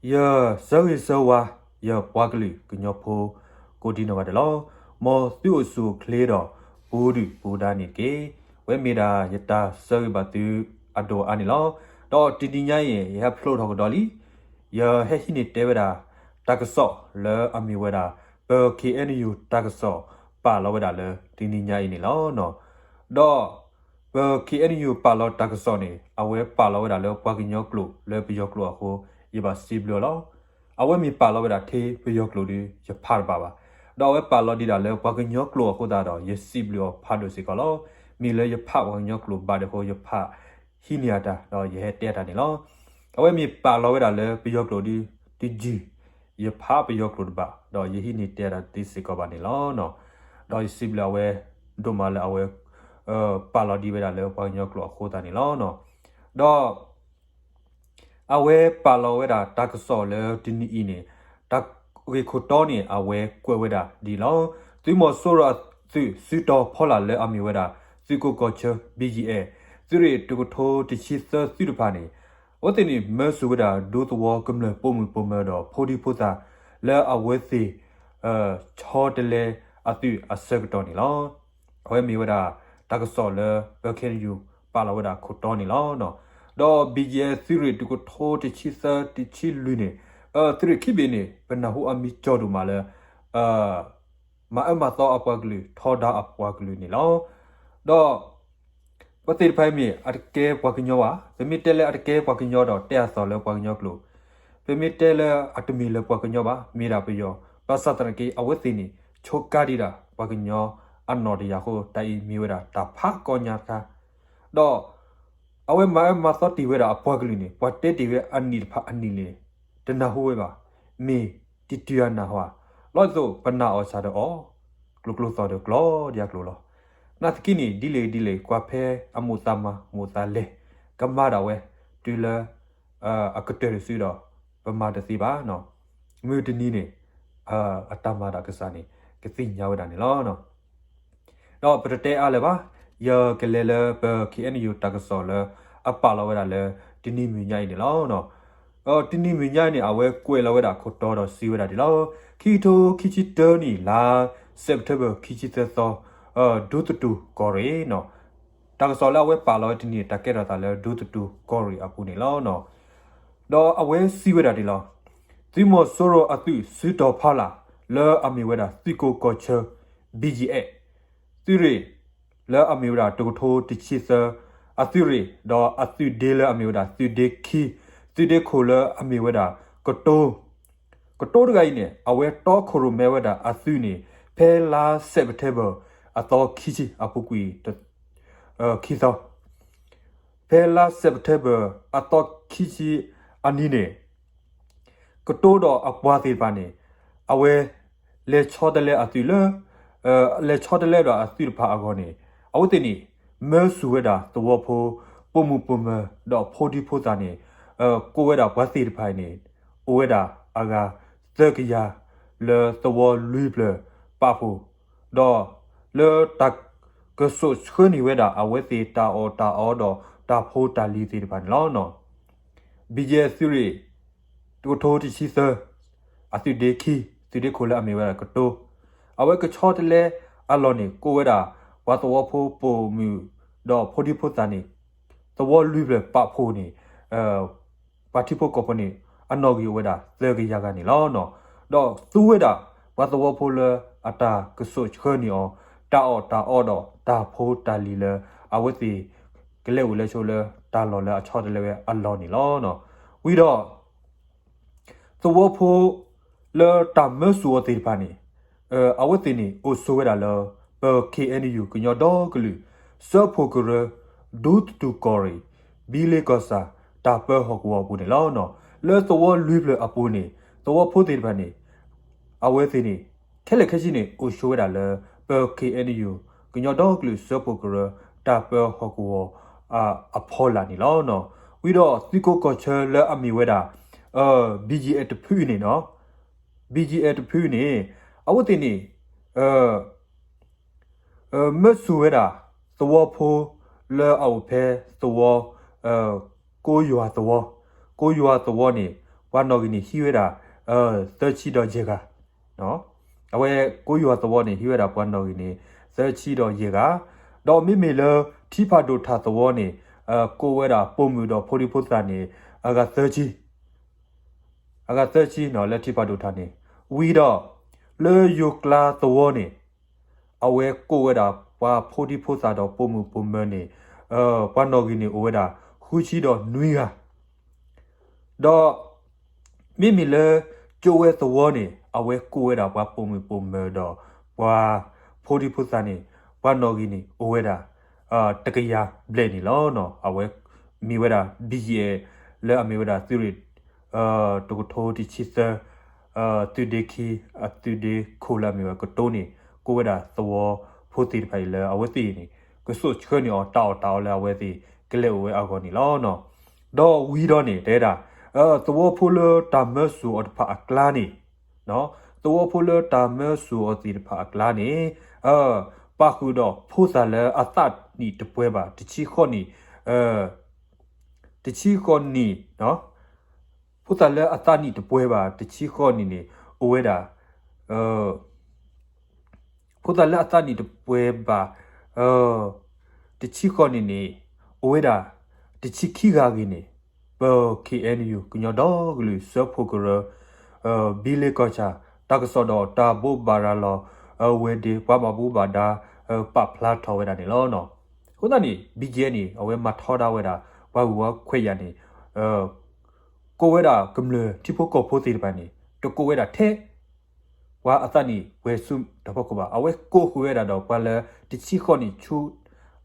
ယဆၢဂ့ၤဆၢဝါ ယပှၤကလုာ်ကညီဖိ ကိးဒံနီၢ်ဂၤဒဲးလီၤ. မ်သုအိၣ်ဆူၣ်အိၣ်ချ့ဒီး ပူၤဒုၣ်ပူၤဒါန့ၣ်တက့ၢ်. ဝဲမ့ၢ်ဒၣ်ယတၢ်ဆၢဂ့ၤဘၣ်သုအဒိၣ်အါန့ၣ်လီၤ. ဒီးတနံၤညါအံၤ ယဟဲဖျိထီၣ်ကဒီးလံ ယဟဲဟံးန့ၢ်တဲဝဲဒၣ် တၢ်ကစီၣ်လၢအမ့ၢ်ဝဲဒၣ် ပ K N U တၢ်ကစီၣ်ပာ်လီၤဝဲဒၣ်လၢတနံၤညါအံၤန့ၣ်လီၤ. ဒီး ပ K N U ပာ်လီၤတၢ်ကစီၣ်န့ၣ် အဝဲပာ်လီၤဝဲဒၣ်လၢပှၤကညီကျိာ်လၢပယီၤကျိာ်အဃိ ယဘၣ်စံးဘျုးအီၤလီၤ. အဝဲမ့ၢ်ပာ်လီၤဝဲဒၣ်ထဲပယီၤကျိာ်ဒီး ယဖးတဘၣ်ဘၣ်. ဒီးအဝဲပာ်လီၤဒံးဒၣ်လၢပှၤကညီကျိာ်အဃိသတးဒီး ယစံးဘျုးအီၤဖးဒိၣ်စ့ၢ်ကီးလီၤ. မ့ၢ်လၢယဖးပှၤကညီကျိာ်ဘၣ်ဒဲးအဃိ ယဖးဟံးန့ၢ်အတၢ် ဒီးယဟဲတဲအတၢ်န့ၣ်လီၤ. အဝဲမ့ၢ်ပာ်လီၤဝဲဒၣ်လၢပယီၤကျိာ်ဒီး တယုၢ် ယဖးပယီၤကျိာ်တဘၣ် ဒီးယဟံးန့ၢ်တဲအတၢ်သ့စ့ၢ်ကီးဘၣ်န့ၣ်လီၤ. ဒီးယစံးဘျုးအဝဲဒိၣ်မးလၢအဝဲ ပာ်လီၤဒံးဝဲဒၣ်လၢပှၤကညီကျိာ်အဃိသတးန့ၣ်လီၤ. ဒီး အဝဲပာ်လီၤဝဲဒၣ်တၢ်ကစီၣ်လၢတနံၤအံၤန့ၣ် တၢ်ဂ့ၢ်ခိၣ်တီန့ၣ် အဝဲကွဲးဝဲဒၣ်ဒ်လီၤ. သုးမီၤစိရိၤအသုးစုတီၤဖီလာ်လၢအမ့ၢ်ဝဲဒၣ် သုးကိးကီၢ်ဆၢ B G F သုးရ့ၣ်တကထိတဆံသၢသုးတဖၣ်န့ၣ် အဝဲသ့ၣ်န့ၣ် မၢဆူၣ်ဝဲဒၣ်ဒူသဝီကမျၢၢ်ပိာ်မုၣ်ပိာ်မၢၤဒီးဖိဒံဖိသၣ် လၢအဝဲသ့ၣ် ဆီတလဲအသုးအဆၢကတီၢ်န့ၣ်လီၤ. အဝဲမ့ၢ်ဝဲဒၣ် တၢ်ကစီၣ်လၢ ပ K N U ပာ်လီၤဝဲဒၣ်ခိၣ်တီန့ၣ်လီၤ. ဒီး B G F သုးရ့ၣ်တကထိတဆံသၢ တဆံလွံၢ်န့ၣ် သုးရ့ၣ်ခံဘ့ၣ်န့ၣ် ပနၢ်ဟူအမံၤကၠီဒိၣ်မးလၢ မၤအၢမၤသီအပှၤကလုာ် ထီဒါအပှၤကလုာ်န့ၣ်လီၤ. ဒီး ပသ့ၣ်တဖၣ်အံၤမ့ၢ်အတကဲပှၤကညီဘၣ်. ပမ့ၢ်တဲလၢအတကဲပှၤကညီဒီးတဲအသီၣ်လၢပှၤကညီကျိာ်, ပမ့ၢ်တဲလၢအတမ့ၢ်လၢပှၤကညီဘၣ် မ့ၢ်ဒၣ်ပယီၤ, ဘၣ်ဆၣ်သနာ်က့ အဝဲသ့ၣ်န့ၣ် ဆိကါဒံးဒၣ်ပှၤကညီအနီၢ်တယၢ်အဃိ တၢ်အံၤမ့ၢ်ဝဲဒၣ်တၢ်ဖးကီညါတခါ, ဒီး အဝဲမၤအၢမၤသီတ့ၢ်ဝဲဒၣ်အပှၤကလုာ်န့ၣ် ပှၤတဲတ့ၢ်ဝဲအနံၣ်တဖၣ်အနံၣ်န့ၣ် တနၢ်ဟူဝဲဘၣ်, မ့ၢ်တံၢ်တံၢ်အနၢ်ဟူဧါ, လီၤဒ်သိးပနာ်အီၤစၢ်ဒီးအီၤ, ကျိကျိသီၣ်ဒီးကျီဒံးအကျိၤလီၤ. နာ်သက့န့ၣ် ဒ်လဲၣ်ဒ်လဲၣ် ကွၢ်ဖဲအမိၢ်သးမၤမိၢ်သးလဲၤ ကမၤဒၣ်ဝဲ တုၤလၢ အကတၢၢ်တစုဒီး ပမၤတသ့ဘၣ်, မုၢ်တနံၤန့ၣ် အတၢ်မၤဒၣ်ကစၢ်န့ၣ် ကသ့ၣ်ညါဝဲဒၣ်န့ၣ်လီၤ. ဒီးပတတဲအါလၢၤဘၣ်, ယကလဲၤလၢပ K N U တၢ်ကစီၣ်လၢ အပာ်လီၤဝဲဒၣ်လၢ တနံၤမုၢ်ညါအံၤန့ၣ်လီၤ. တနံၤမုၢ်ညါန့ၣ် အဝဲကွဲးလီၤဝဲဒၣ်ခိၣ်တီဒီးစံးဝဲဒၣ်ဒ်လီၤ, ခံကထိခံဆံတၢနံၣ်လါ September ခံဆံသၢသီ, ဒူသတူၢ်ကီၢ်ရ့ၣ်, တၢ်ကစီၣ်လၢအဝဲပာ်လီၤဝဲတနံၤန့ၣ် တၢ်ကဲထီၣ်သးလၢဒူသတူၢ်ကီၢ်ရ့ၣ်အပူၤန့ၣ်လီၤ. ဒီးအဝဲစံးဝဲဒၣ်ဒ်လီၤ, သုးမီၤစိရိၤအသုးစုတီၤဖီလာ် လၢအမ့ၢ်ဝဲဒၣ်သုးကိးကီၢ်ဆၢ B G F သုးရ့ၣ် လၢအမ့ၢ်ဝဲဒၣ်တကထိတဆံသၢ အသုးရ့ၣ် ဒီးအသုးဒ့လၢအမ့ၢ်ဝဲဒၣ်သုးဒ့ခံ, သုးဒ့ခိၣ်လၢအမ့ၢ်ဝဲဒၣ်ကတိၤ, ကတိၤတဂၤအံၤန့ၣ် အဝဲတီခိၣ်ရိၣ်မဲဝဲဒၣ်အသုးန့ၣ် ဖဲလါ September အသီခံဆံအပူၤကွံာ် ခံသီ, ဖဲလါ September အသီခံဆံအနံၤန့ၣ် ကတိၤဒီးအပှၤသ့ၣ်တဖၣ်န့ၣ် အဝဲ လဲၤဆီတလဲအသုးလၢ လဲၤဆီတလဲဒီးအသုးတဖၣ်အဂီၢ်န့ၣ် အဝဲသ့ၣ်န့ၣ် မၢဆူၣ်ဝဲဒၣ်သဝီဖိ ပိာ်မုၣ်ပိာ်မၢၤ ဒီးဖိဒံဖိသၣ်န့ၣ် ကိးဝဲဒၣ်ပှၤသ့ၣ်တဖၣ်အံၤန့ၣ် အိၣ်ဝဲဒၣ်အဂၤသၢကယၤ လၢသဝီလွံၢ်ဖျၢၣ်ပာ်ဖှိၣ် ဒီးလၢတၢ်ကစိာ်ဆှၢန့ၢ်ဝဲဒၣ် အဝဲသ့ၣ်တၢ်အီၣ်တၢ်အီဒီးတၢ်ဖိတၢ်လံၤသ့ၣ်တဖၣ်န့ၣ်လီၤ. B G F သုးရ့ၣ် တကထိတဆံသၢ အသုးဒ့ခံ သုးဒ့ခိၣ်လၢအမ့ၢ်ဝဲဒၣ်ကတိၤ, အဝဲကဆီတလဲအလီၢ်န့ၣ် ကိးဝဲဒၣ် ပှၤသဝီဖိပိာ်မုၣ် ဒီးဖိဒံဖိသၣ်န့ၣ် သဝီလွံၢ်ဖျၢၣ်ပာ်ဖှိၣ်န့ၣ် ပှၤထံဖိကီၢ်ဖိန့ၣ် အနီၣ်ဂံၢ်အိၣ်ဝဲဒၣ်သၢကယၤဂၤန့ၣ်လီၤ. ဒီးသူဝဲဒၣ် ပှၤသဝီဖိလၢအတၢ်ကစိာ်ဆှၢန့ၢ်အီၤ တၢ်အီၣ်တၢ်အီဒီးတၢ်ဖိတၢ်လံၤလၢ အဝဲသ့ၣ် ကလဲၤအိၣ်လဲၤဆိးလၢတၢ်လီၢ်လၢအဆီတလဲဝဲအလီၢ်န့ၣ်လီၤ. ဝံၤဒီး သဝီဖိလၢတၢ်မၢဆူၣ်အီၤသ့ၣ်တဖၣ်န့ၣ် အဝဲသ့ၣ်န့ၣ် အိၣ်ဆိးဝဲဒၣ်လၢ ပ K N U ကညီဒီကလုာ် စၢဖှိၣ်ကရၢ ဒူသတူၢ်ကီၢ်ရ့ၣ် ဘံလ့ကီၢ်ဆၣ် တၢ်ပၢဟီၣ်ကဝီၤအပူၤန့ၣ်လီၤ. လၢသဝီလွံၢ်ဖျၢၣ်အပူၤန့ၣ် သဝီဖိသ့ၣ်တဖၣ်န့ၣ် အဝဲသ့ၣ်န့ၣ် ခဲလၢာ်ခဲဆ့န့ၣ် အိၣ်ဆိးဝဲဒၣ်လၢ ပ K N U ကညီဒီကလုာ်စၢဖှိၣ်ကရၢ တၢ်ပၢဟီၣ်ကဝီၤ အဖီလာ်န့ၣ်လီၤ. ဝံၤဒီးသုးကိးကီၢ်ဆၢလၢအမ့ၢ်ဝဲဒၣ် B G F တဖုန့ၣ်နီၤ B G F တဖုန့ၣ် အဝဲသ့ၣ်န့ၣ် မၢဆူၣ်ဝဲဒၣ် သဝီဖိလၢအအိၣ်ဖဲသဝီ ကိးယွၤသဝီ, ကိးယွၤသဝီန့ၣ် ပှၤနီၣ်ဂံၢ်န့ၣ်ဟံးဝဲဒၣ် သၢဆံဒီးယဲၢ်ဂၤ, အဝဲကိးယွၤသဝီန့ၣ် ဟံးဝဲဒၣ်ပှၤနီၣ်ဂံၢ်န့ၣ် သၢဆံဒီးယဲၢ်ဂၤ, ဒီးမ့မ့ၢ်လၢ ထံဖးဒိၣ်ထၣ်သဝီန့ၣ် ကိးဝဲဒၣ်ပိာ်မုၣ်ဒီးဖိဒံဖိသၣ်န့ၣ် အဂၤသၢဆံ အဂၤသၢဆံနီၤ လၢထံဖးဒိၣ်ထၣ်န့ၣ်, ဝံၤဒီး လၢယိၤကျါသဝီန့ၣ် အဝဲကိးဝဲဒၣ်ပှၤဖိဒံဖိသၣ်ဒီးပိာ်မုၣ်ပိာ်မၢၤန့ၣ် ပှၤနီၣ်ဂံၢ်န့ၣ်အိၣ်ဝဲဒၣ် ဃုဆံဒီးနွံဂၤ, ဒီး မ့မ့ၢ်လၢ ကၠိဝဲသဝီန့ၣ် အဝဲကိးဝဲဒၣ်ပှၤပိာ်မုၣ်ပိာ်မၢၤဒီး ပှၤဖိဒံဖိသၣ်န့ၣ် ပှၤနီၣ်ဂံၢ်န့ၣ်အိၣ်ဝဲဒၣ် တကယၤဘျဲၣ်န့ၣ်လီၤ. အဝဲမ့ၢ်ဝဲဒၣ် ဘံယဲၢ် လၢအမ့ၢ်ဝဲဒၣ်သုးရ့ၣ် တကထိတဆံသၢ သုးဒ့ခံ အသုးဒ့ခိၣ်လၢအမ့ၢ်ဝဲကတိၤန့ၣ် ကိးဝဲဒၣ်သဝီဖိသ့ၣ်တဖၣ်အံၤလၢအဝဲသ့ၣ်န့ၣ် ကစိာ်ဆှၢန့ၢ်အီၤတၢ်အီၣ်တၢ်အီလၢအဝဲသ့ၣ်ကလဲၤအိၣ်ဝဲအဂီၢ်န့ၣ်လီၤ. ဒီးဝံၤဒီးန့ၣ် တဲဒၣ် သဝီဖိလၢတၢ်မၢစိာ်အီၤတဖၣ်အကျါန့ၣ် သဝီဖိလၢတၢ်မၢစိာ်အီၤသ့ၣ်တဖၣ်အကျါန့ၣ် ပာ်ဃုာ်ဒီးဖိသၣ်လၢအသးနံၣ်တပှဲၤဘၣ် တဆံဃိးနံၣ် တဆံဃိးနံၣ် ဖိသၣ်လၢအသးနံၣ်တပှဲၤဘၣ် တဆံဃိးနံၣ်န့ၣ် အိၣ်ဝဲဒၣ် ဖိသၣ်လၢအသးနံၣ်တပှဲၤဘၣ် တဆံဃိးနံၣ်န့ၣ် အိၣ်ဝဲဒၣ် တဆံခံဂၤအဂ့ၢ်န့ၣ် ပ ခ့ၣ်အဲၣ်ယူၣ် ကညီဒီကလုာ်စၢဖှိၣ်ကရၢ ဘံလ့ကီၢ်ဆၣ် တၢ်ကစီၣ်ဒီးတၢ်ဘိးဘၣ်ရၤလီၤ ဝဲၤဒ့ ပှၤဘၣ်မူဘၣ်ဒါ ပာ်ဖျါထီၣ်ဝဲဒၣ်န့ၣ်လီၤ. အဃိသတးန့ၣ် ဘံယဲၢ်န့ၣ် အဝဲမၤထီဒါဝဲဒၣ် ပှၤဂုၤပှၤဂၤခွဲးယာ်န့ၣ် ကိးဝဲဒၣ်ကမျၢၢ်ထံဖိကီၢ်ဖိသ့ၣ်တဖၣ်န့ၣ် တကိးဝဲဒၣ်ထဲ ပှၤအသးနံၣ်ပှဲၤဆူတၢ်ဖီခိၣ်ဘၣ်. အဝဲကိးဃုာ်ဝဲဒၣ်ဒီးပှၤလၢတဆံဃိးနံၣ်ဆူ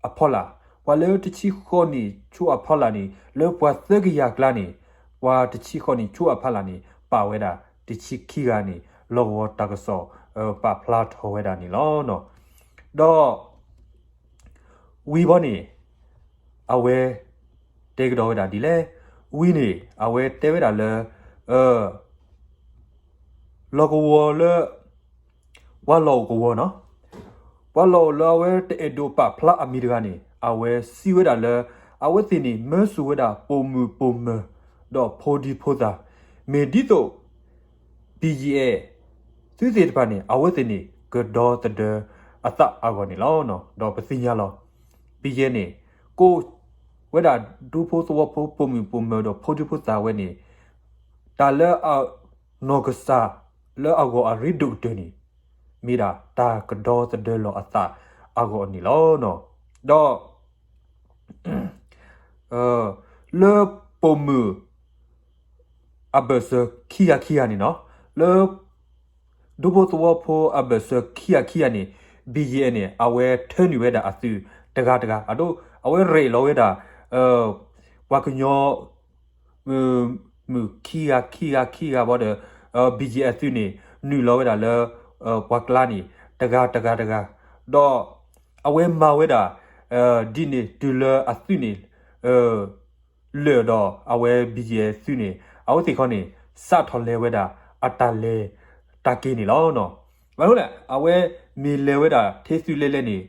အဖီလာ်, ပှၤလၢတဆံဃိးနံၣ်ဆူအဖီလာ်န့ၣ် လၢပှၤသၢကယၤအကျါန့ၣ် ပှၤတဆံဃိးနံၣ်ဆူအဖီလာ်န့ၣ် ပာ်ဝဲဒၣ်တဆံခံဂၤန့ၣ် လီၢ်ကဝီၤတၢ်ကစီၣ် ပာ်ဖျါထီၣ်ဝဲဒၣ်န့ၣ်လီၤ. ဒီး ဝံၤဘီန့ၣ် အဝဲ တဲကဒီးဝဲဒၣ်ဒ်လဲၣ်, ဝံၤန့ၣ် အဝဲတဲဝဲဒၣ်လၢ လီၢ်ကဝီၤလၢ ပှၤလီၢ်အိၣ်ကဝီၤနီၤ, ပှၤလီၢ်အိၣ်လၢအဝဲတအဲၣ်ဒိးပာ်ဖျါအမံၤတဂၤန့ၣ် အဝဲစံးဝဲဒၣ်လၢ အဝဲသ့ၣ်န့ၣ် မၢစိာ်ဝဲဒၣ်ပိာ်မုၣ်ပိာ်မၢၤ ဒီးဖိဒံဖိသၣ်, မ့ၢ်ဒ်သိး ဘံယဲၢ် သုးသ့ၣ်တဖၣ်န့ၣ် အဝဲသ့ၣ်န့ၣ် ကဒီသဒၢအသးအဂီၢ်န့ၣ်လီၤ. ဒီးပသ့ၣ်ညါလီၤ. ဘံယဲၢ်န့ၣ် ကိးဝဲဒၣ်ဒူဖိသဝီဖိပိာ်မုၣ်ပိာ်မၢၤဒီးဖိဒံဖိသၣ်ဝဲန့ၣ် တၢ်လၢအနီၢ်ကစၢ်လၢအဂီၢ်အရ့ဒိၣ်ကတၢၢ်န့ၣ် မ့ၢ်ဒၣ်တၢ်ကဒီသဒၢလီၤအသးအဂီၢ်န့ၣ်လီၤ. ဒီး လၢပိာ်မုၣ် အဘၢၣ်စၢၤခံဂၤခံဂၤန့ၣ်နီၤ, လၢ ဒူဖိသဝီဖိအဘၢၣ်စၢၤခံဂၤခံဂၤန့ၣ် ဘံယဲၢ်န့ၣ် အဝဲထၢနုာ်ဝဲဒၣ်အသုးတဂၤတဂၤ, အဒိ အဝဲရဲၣ်လီၤဝဲဒၣ် ပှၤကညီ မုၣ်ခံဂၤခံဂၤခံဂၤဘၣ်ဒီး ဘံယဲၢ်အသုးန့ၣ် နုာ်လီၤဝဲဒၣ်လၢ ပှၤကျါန့ၣ် တဂၤတဂၤတဂၤ, ဒီး အဝဲမၤဝဲဒၣ် ဒ်န့ၣ်တုၤလၢအသုးန့ၣ် လၢာ်ဒီးအဝဲဘံယဲၢ်သုးန့ၣ် အဝဲသ့ၣ်ခီန့ၣ် စးထီၣ်လဲၤဝဲဒၣ်အတၢ်လဲၤတၢ်က့ၤန့ၣ်လီၤ. ဘၣ်မနုၤလဲၣ် အဝဲမ့ၢ်လဲၤဝဲဒၣ်ထဲသုးလဲၤလဲၤန့ၣ်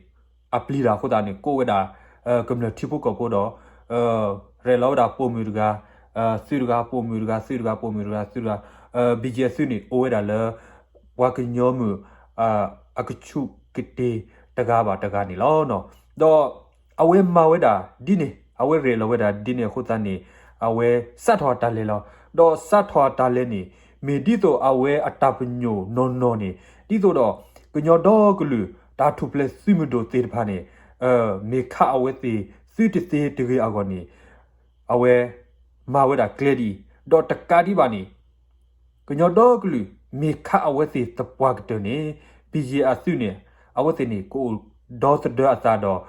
အပျံၤတၢ်အဃိသတးန့ၣ် ကိးဝဲဒၣ် ကမျၢၢ်ထံဖိကီၢ်ဖိဒီး ရဲၣ်လီၤဝဲဒၣ်ပိာ်မုၣ်တဂၤ သုးတဂၤ ပိာ်မုၣ်တဂၤ သုးတဂၤ ပိာ်မုၣ်တဂၤ သုးတဂၤ, ဘံယဲၢ်သုးန့ၣ် အိၣ်ဝဲဒၣ်လၢ ပှၤကညီမုၣ် အကဆူၣ်ကတ့ၤတဂၤဘၣ်တဂၤန့ၣ်လီၤ. ဒီးအဝဲမၤဝဲဒၣ်ဒ်န့ၣ် အဝဲရဲၣ်လီၤဝဲဒၣ်ဒ်န့ၣ်အဃိသတးန့ၣ် အဝဲစးထီၣ်အတၢ်လဲၤလီၤ. ဒီးစးထီၣ်အတၢ်လဲၤန့ၣ် မ့ၢ်ဒ်သိးအဝဲအတၢ်ပညိၣ်နီၢ်နီၢ်န့ၣ် ဒ်သိးဒီး ကညီဒီကလုာ် တၢ်ထူၣ်ဖျဲးသုးမုၢ်ဒိၣ်သ့ၣ်တဖၣ်န့ၣ် မ့ၢ်ခးအဝဲသ့ၣ်သုတသ့တဂ့ၤအဂီၢ်န့ၣ် အဝဲမၤဝဲဒၣ်ကျဲဒ်အံၤ, ဒီးတကးဒံးဘၣ်န့ၣ် ကညီဒီကလုာ် မ့ၢ်ခးအဝဲသ့ၣ်သပှၢ်ကတၢၢ်န့ၣ် ဘံယဲၢ်အသုးန့ၣ် အဝဲသ့ၣ်န့ၣ် ကအိၣ်ဒီသဒၢအသးဒီး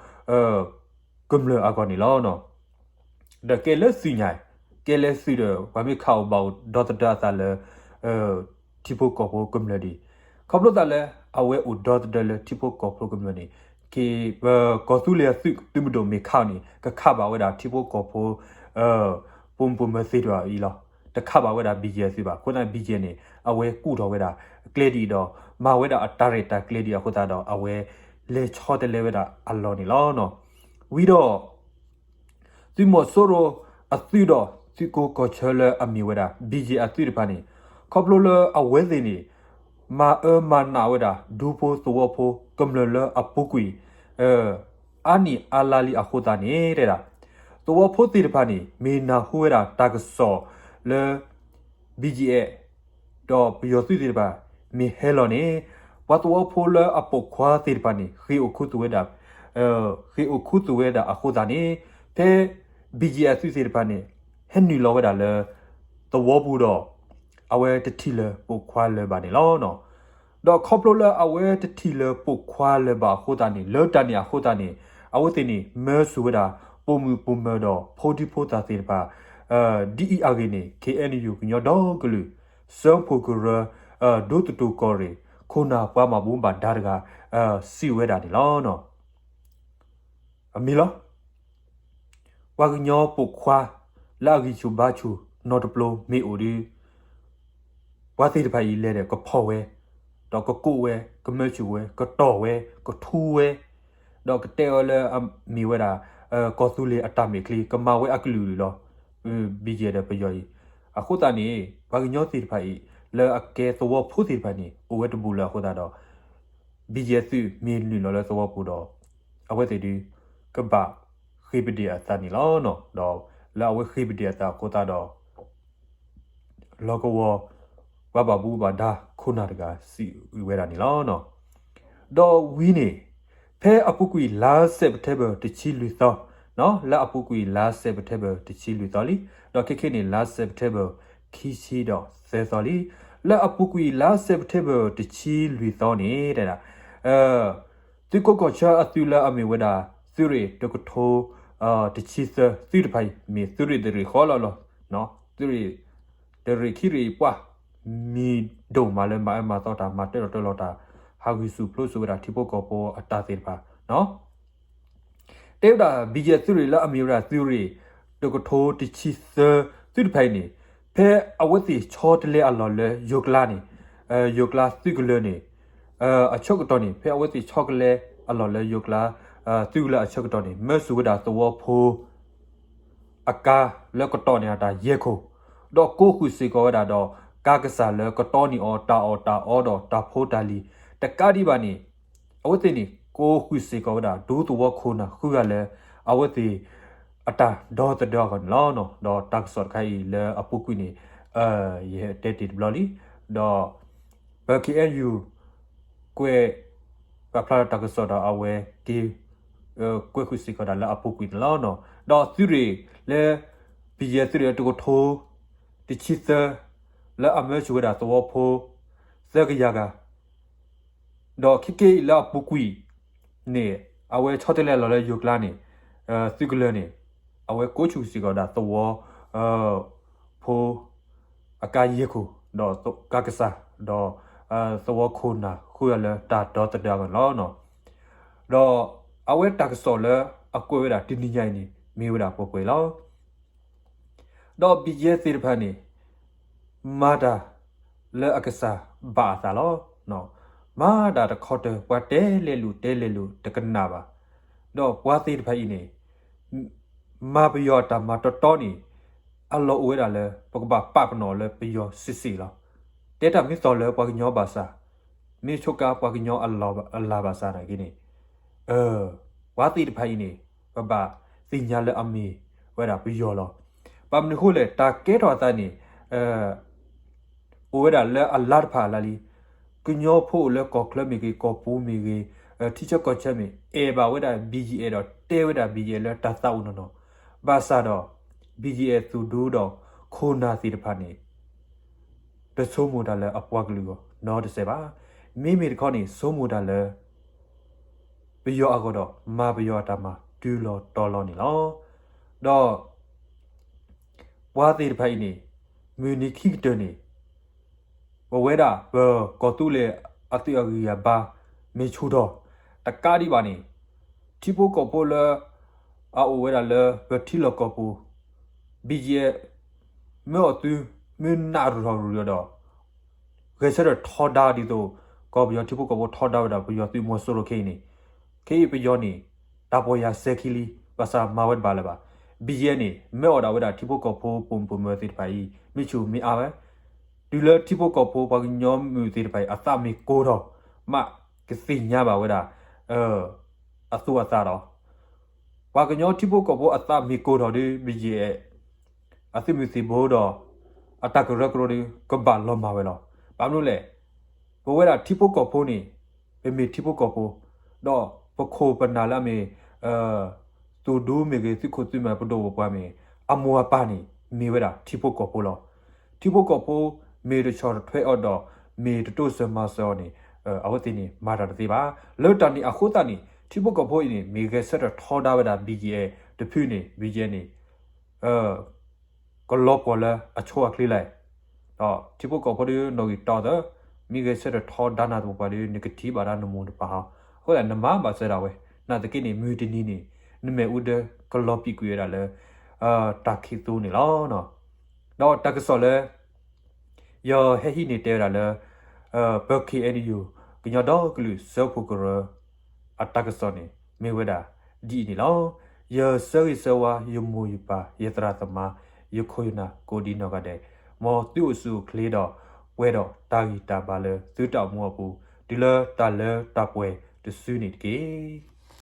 ကမျၢၢ်အဂီၢ်န့ၣ်လီၤ. ဒီးကဲလၢသုးညါ, ကဲလၢသုးဒီး ပှၤမ့ၢ်ခးအိၣ်ဘၣ်အိၣ်ဒီသဒၢအသးလၢ ထံဖိကီၢ်ဖိကမျၢၢ်ဒံး, ခီဖျိသးလၢ အဝဲအိၣ်ဒီသဒၢလၢထံဖိကီၢ်ဖိကမျၢၢ်န့ၣ် က ကီၢ်သူလ့ၤအသုးသုးမုၢ်ဒိၣ်မ့ၢ်ခးအီၤန့ၣ် ကခးဘၣ်ဝဲဒၣ်ထံဖိကီၢ်ဖိ ပိာ်မုၣ်ပိာ်မၢၤသ့ၣ်တဖၣ်အံၤလီၤ. တခးဘၣ်ဝဲဒၣ် ဘံယဲၢ် သုးဘၣ်. အဃိသတး ဘံယဲၢ်န့ၣ် အဝဲကူၣ်ထီၣ်ဝဲဒၣ်ကျဲဒ်အံၤဒီး မၤဝဲဒၣ်အတၢ်ရဲၣ်တၢ်ကျဲၤဒ်အံၤအဃိသတးဒီး အဝဲလဲၤဆီတလဲဝဲဒၣ်အလီၢ်န့ၣ်လီၤ. ဝံၤဒီး သုးမီၤစိရိၤအသုးဒီး သုးကိးကီၢ်ဆၢလၢအမ့ၢ်ဝဲဒၣ် ဘံၣ်ယဲၣ် အသုးတဖၣ်န့ၣ် ခီဖျိလၢအဝဲသ့ၣ်န့ၣ် မၤအၢမၤနးဝဲဒၣ် ဒူဖိသဝီဖိကမျၢၢ်လၢအပူၤကွံာ် အါနံၣ်အါလါလံအဃိသတးန့ၣ် တဲဒၣ် သဝီဖိသ့ၣ်တဖၣ်န့ၣ် မ့ၢ်နၢ်ဟူဝဲဒၣ်တၢ်ကစီၣ်လၢ ဘံၣ်ယဲၣ် ဒီးပယီၤသုးသ့ၣ်တဖၣ် မ့ၢ်ဟဲလီၤန့ၣ် ပှၤသဝီဖိလၢအပိာ်ခွါသ့ၣ်တဖၣ်န့ၣ် ဃ့ၢ်အိၣ်ခူသူၣ်ဝဲဒၣ် ဃ့ၢ်အိၣ်ခူသူၣ်ဝဲဒၣ်အဃိသတးန့ၣ် ဖဲ ဘံၣ်ယဲၣ် အသုးသ့ၣ်တဖၣ်န့ၣ် ဟဲနုာ်လီၤဝဲဒၣ်လၢ သဝီပူၤဒီး အဝဲတထံၣ်လၢၤပိာ်ခွါလၢၤဘၣ်န့ၣ်လီၤ. ဒီးခီဖျိလၢအဝဲတထံၣ်လၢၤပိာ်ခွါလၢၤဘၣ်အဃိသတးန့ၣ် လၢတၢ်န့ၣ်အဃိသတးန့ၣ် အဝဲသ့ၣ်န့ၣ် မၢဆူၣ်ဝဲဒၣ် ပိာ်မုၣ်ပိာ်မၢၤဒီးဖိဒံဖိသၣ်သ့ၣ်တဖၣ် ဒ်အံၤအဂ့ၢ်န့ၣ် ခ့ၣ်အဲၣ်ယူၣ် ကညီဒီကလုာ် စၢဖှိၣ်ကရၢ ဒိၣ်သတူၣ်ကီၢ်ရ့ၣ် ခိၣ်နၢ်ပှၤဘၣ်မူဘၣ်ဒါတဂၤ စံးဝဲဒၣ်န့ၣ်လီၤ. အမ့ၢ်လီၤ. ပှၤကညီပိာ်ခွါ လၢအဂံၢ်ဆူၣ်ဘါဆူၣ်နီတပျိမ့ၢ်အိၣ်ဒီး ပှၤသ့ၣ်တဖၣ်အံၤလဲၤဒီးကဖီၣ်ဝဲ, ဒီးကကိးဝဲ, ကမၢဆူၣ်ဝဲ, ကတီၢ်ဝဲ, ကထူဝဲ, ဒီးကတဲဝဲလၢအမ့ၢ်ဝဲဒၣ် ကီၢ်သူလ့ၤအတၢ်မဲာ်ချံ ကမၤဝဲအကလုာ်ကလုာ်လီၤ. ဘံၣ်ယဲၣ် ဒီးပယီၤအံၤ အဃိသတးန့ၣ် ပှၤကညီသ့ၣ်တဖၣ်အံၤ လၢအကဲသဝီဖိသ့ၣ်တဖၣ်န့ၣ် အိၣ်ဝဲတဘူးလၢၤအဃိသတးဒီး ဘံၣ်ယဲၣ် သုးမ့ၢ်နုာ်လီၤလၢသဝီပူၤဒီး အဝဲသ့ၣ်ဒုး ကဘၣ်ဃ့ၢ်ပဒ့ၣ်အသးန့ၣ်လီၤ. ဒီးလၢအဝဲဃ့ၢ်ပဒ့ၣ်အသးအဃိသတးဒီး လီၢ်ကဝီၤ ပှၤဘၣ်မူဘၣ်ဒါခိၣ်နၢ်တဂၤစံးဝဲဒၣ်န့ၣ်လီၤ. ဒီးဝံၤန့ၣ် ဖဲအပူၤကွံာ်လါစဲးပထ့ဘၢၣ်တဆံလွံၢ်သီ, လၢအပူၤကွံာ်လါစဲးပထ့ဘၢၣ်တဆံလွံၢ်သီလံ, ဒီးခဲခဲန့ၣ် လါစဲးပထ့ဘၢၣ်ခံဆံဒီးသၢသီလံ. လၢအပူၤကွံာ်လါစဲးပထ့ဘၢၣ်တဆံလွံၢ်သီန့ၣ် တဲဒၣ် သုးကိးကီၢ်ဆၢအသုးလၢအမ့ၢ်ဝဲဒၣ် သုးရ့ၣ်တကထိ တဆံသၢ သုးတဖၣ်အံၤ မ့ၢ်သုးရ့ၣ်တရ့ၣ်ဃီလီၤလီၤ. သုးရ့ၣ် တရ့ၣ်ခံရ့ၣ်ပှၢ် မ့ၢ်ဒိၣ်မးလၢမၤအၢမၤသီတၢ် မၤတၢထီၣ်တၢလီၤတၢ် ဟးဂူာ်ဆူၣ်ဖျိဆူၣ်ဝဲဒၣ်ထံဖိကီၢ်ဖိအတၢ်သ့ၣ်တဖၣ် တဲဝဲဒၣ် ဘံၣ်ယဲၣ် သုးရ့ၣ်လၢအမ့ၢ်ဝဲဒၣ်သုးရ့ၣ် တကထိတဆံသၢ သုးတဖၣ်အံၤန့ၣ် ဖဲအဝဲသ့ၣ်ဆီတလဲအလီၢ်လၢယိၤကျါန့ၣ် ယိၤကျါသုးကလၢၤန့ၣ် အဆၢကတီၢ်န့ၣ် ဖဲအဝဲသ့ၣ်ဆီတလဲအလီၢ်လၢယိၤကျါ သုးကလၢၤအဆၢကတီၢ်န့ၣ် မၢဆူၣ်ဝဲဒၣ်သဝီဖိ အကါလၢကတီၢ်န့ၢ်အတၢ်ယဲၢ်ခိၣ်, ဒီးကိးဃုာ်စ့ၢ်ကီးဝဲဒၣ်ဒီး ကါကစၢ်လၢကတီန့ၢ်အီၤတၢ်အီၣ်တၢ်အီဒီးတၢ်ဖိတၢ်လံၤ တကးဒံးဘၣ်န့ၣ် အဝဲသ့ၣ်န့ၣ် ကိးဃုာ်စ့ၢ်ကီးဝဲဒၣ် ဒူသဝီခိၣ်နၢ်ဃုဂၤလၢ အဝဲသ့ၣ် အတၢ်ဒီသဒၢအဂီၢ်န့ၣ်လီၤ. ဒီးတၢ်ကစီၣ်တခါအံၤလၢအပူၤကွံာ်န့ၣ် ယဟဲတဲတ့ၢ်တဘျီလံ. ဒီး ပ ခ့ၣ်အဲၣ်ယူၣ် ကွဲး ပာ်ဖျါထီၣ်တၢ်ကစီၣ်ဒီးအဝဲက့ၤ ကွဲးဃုာ်စ့ၢ်ကီးဒၣ်လၢအပူၤကွံာ်န့ၣ်လီၤ. ဒီးသုးရ့ၣ်လၢ ဘံၣ်ယဲၣ် သုးရ့ၣ်တကထိ တဆံသၢ လၢအမၢဆူၣ်ဝဲဒၣ်သဝီဖိ သၢကယၤဂၤ ဒီးခဲကနံၣ်အံၤလၢအပူၤကွံာ်န့ၣ် အဝဲဆီတလဲအလီၢ်လၢယိၤကျါန့ၣ် သုးကလၢၤန့ၣ် အဝဲကိးဆူၣ်စ့ၢ်ကီးဒၣ်သဝီဖိ အကါယဲၢ်ခိၣ် ဒီးကါကစၢ် ဒီး သဝီခိၣ်နၢ်ဃုဂၤလၢတၢ်ဒီသဒၢအဂီၢ်န့ၣ်လီၤ. ဒီးအဝဲတၢ်ကစီၣ်လၢအကွဲးဝဲဒၣ်တနံၤညါအံၤန့ၣ် မ့ၢ်ဝဲဒၣ်ပှဲၤပှဲၤလီၤ. ဒီးဘံၣ်ယဲၣ်သ့ၣ်တဖၣ်န့ၣ် မၤတၢ်လၢအကစၢ်ဘၣ်အသးလီၤ. မၤတၢ်တခီတၢၤ ပှၤတဲလဲၤလိာ်တဲလဲၤလိာ်တကနၣ်ဘၣ်. ဒီးပှၤသ့ၣ်တဖၣ်အံၤန့ၣ် မၤပယီၤအတၢ်မၤတီတီန့ၣ် အလီၢ်အိၣ်ဝဲဒၣ်လၢ ပကဘၣ်ပာ်ပနီၣ်လၢပယီၤစ့ၢ်စ့ၢ်လီၤ. တဲတၢ်မ့ၢ်သီၣ်လၢပှၤကညီဘၣ်ဆၣ်, မ့ၢ်ဆိကါပှၤကညီအလၤဘၣ်ဆၣ်နာ်က့န့ၣ် ပှၤသ့ၣ်တဖၣ်အံၤန့ၣ် ပဘၣ်သ့ၣ်ညါလၢအမ့ၢ်ဝဲဒၣ်ပယီၤလီၤ. ဘၣ်မနုၤအဃိလဲၣ် တၢ်ကဲထီၣ်အသးန့ၣ် အိၣ်ဝဲဒၣ်လၢအလါတဖၣ်အလါလံ. ကညီဖိအိၣ်လၢကီၢ်ချၢမ့ၢ်ဂ့ၤ ကီၢ်ပူၤမ့ၢ်ဂ့ၤ ထံဆၢကီၢ်ဆၢမ့ၢ် အဲၣ်ဘၣ်ဝဲဒၣ် ဘံၣ်ယဲၣ် ဒီးတဲဝဲဒၣ် ဘံၣ်ယဲၣ် လၢတၢ်သးအိၣ်နီၢ်နီၢ်, ဘၣ်ဆၣ်ဒီး ဘံၣ်ယဲၣ် သုးဒူဒီးခိၣ်နၢ်သ့ၣ်တဖၣ်န့ၣ် တဆိကမိၣ်တၢ်လၢအပှၤကလုာ်အဂီၢ်နီတစဲးဘၣ်. မ့မ့ၢ်တခီန့ၣ် ဆိကမိၣ်တၢ်လၢ ပယီၤအဂီၢ်ဒီး မၤပယီၤအတၢ်မၤတုၤလီၤတီၤလီၤန့ၣ်လီၤ. ဒီး ပှၤသ့ၣ်တဖၣ်အံၤန့ၣ် မုၢ်နံၤခံကတၢၢ်န့ၣ် ပဝဲဒၣ်ပကီၢ်သူလ့ၤအသုးအဂံၢ်အဘါ မ့ၢ်ဆူၣ်ထီၣ် တကးဒံးဘၣ်န့ၣ် ထံဖိကီၢ်ဖိလၢ အအိၣ်ဝဲဒၣ်လၢပထံလီၢ်ကီၢ်ပူၤ ဘံၣ်ယဲၣ် မ့ၢ်အီၣ်သု မ့ၢ်နးရူၢ်ထီၣ်ရူၢ်ဒီး ဂဲၤဆၢထၢၣ်ထီဒါဒ်သိး ကီၢ်ပယီၤထံဖိကီၢ်ဖိထီဒါဝဲဒၣ် ပယီၤသုးမီၤစိရိၤခဲအံၤန့ၣ် ခဲအံၤပယီၤန့ၣ် တၢ်ပီၢ်ယၢ်စဲခံလံ ဘၣ်ဆၣ်မၤဝဲတဘၣ်လၢၤဘၣ်. ဘံယဲၢ်န့ၣ် မၢအီၣ်ဒၣ်ဝဲဒၣ်ထံဖိကီၢ်ဖိပိာ်မုၣ်ပိာ်မၢၤသ့ၣ်တဖၣ်အံၤ မ့ၢ်ဆူၣ်မ့ၢ်အါဝဲ, တုၤလၢထံဖိကီၢ်ဖိပှၤကညီမုၣ်သ့ၣ်တဖၣ်အံၤ အသးမ့ၢ်ကိၢ်ထီၣ် မးကသ့ၣ်ညါဘၣ်ဝဲဒၣ် အသူအသးဒီး ပှၤကညီထံဖိကီၢ်ဖိအသးမ့ၢ်ကိၢ်ထီၣ်ဒီး ဘံယဲၢ် အသုးမုၢ်သံၣ်ဘိဒီး အတၢ်ကရၢကရိဒီး ကဘၣ်လီၤမၢ်ဝဲလီၤ. ဘၣ်မနုၤလဲၣ်, ပဝဲဒၣ်ထံဖိကီၢ်ဖိန့ၣ် ပမ့ၢ်ထံဖိကီၢ်ဖိ ဒီးပခိၣ်ပနၢ်လၢအမ့ၢ် သူၣ်ဒူမ့ၢ်ဂ့ၤ သုးခိၣ်သုးမၢ်ပဒိၣ်ပပှၢ်မ့ၢ် အမိၢ်အပၢ်န့ၣ် မ့ၢ်ဝဲဒၣ်ထံဖိကီၢ်ဖိလီၤ. ထံဖိကီၢ်ဖိမ့ၢ်တဆီၣ်တထွဲအီၤဒီး မ့ၢ်တတိစၢၤမၤစၢၤအီၤန့ၣ် အဝဲသ့ၣ်န့ၣ် မၤတၢ်တသ့ဘၣ်. လၢတၢ်န့ၣ်အဃိသတးန့ၣ် ထံဖိကီၢ်ဖိအံၤန့ၣ် မ့ၢ်ဂဲၤဆၢထၢၣ်ထီဒါဝဲဒၣ် ဘံယဲၢ် တဖုန့ၣ် ဘံယဲၢ်န့ၣ် ကလီၤပှီၢ်လၢအဆိအချ့လဲၣ်. ဒီးထံဖိကီၢ်ဖိဒီးနီၣ်ဂံၢ်တီသၢ, မ့ၢ်ဂဲၤဆၢထၢၣ်ထီဒါနၤသပှၢ်ပှၢ်ဒီး နကထံၣ်ဘၣ်ဒၣ်နမိၢ်နပၢ်ဟီ, အဃိသတးနမၤဘၣ်စၢၤဒၣ်ဝဲ, နာ်သက့န့ၣ် မုၢ်တနံၤန့ၣ် နမ့ၣ်အူဒၢကလီၤပံာ်ကွံာ်ဝဲဒၣ်လၢ တၢ်ခံးသိန့ၣ်လီၤ. ဒီးတၢ်ကစီၣ်လၢ ယဟဲဟံးန့ၢ်တဲဝဲဒၣ်လၢ ပ ခ့ၣ်အဲၣ်ယူၣ် ကညီဒီကလုာ်စၢဖှိၣ်ကရၢ အတၢ်ကစီၣ်န့ၣ် မ့ၢ်ဝဲဒၣ်ဒ်အံၤန့ၣ်လီၤ. ယဆၢဂ့ၤဆၢဝါ ယမိၢ်ယပၢ် ယသရၣ်သမါ ယခိၣ်ယနၢ်ကိးဒံနီၢ်ဂၤဒဲး, မ်သုအိၣ်ဆူၣ်အိၣ်ချ့ဒီး ပှဲၤဒီးတၢ်ဂံၢ်တၢ်ဘါလၢသုတၢ်အိၣ်မူအပူၤ တုၤလၢတၢ်လၢတၢ်ပှဲၤတစုန့ၣ်တက့ၢ်.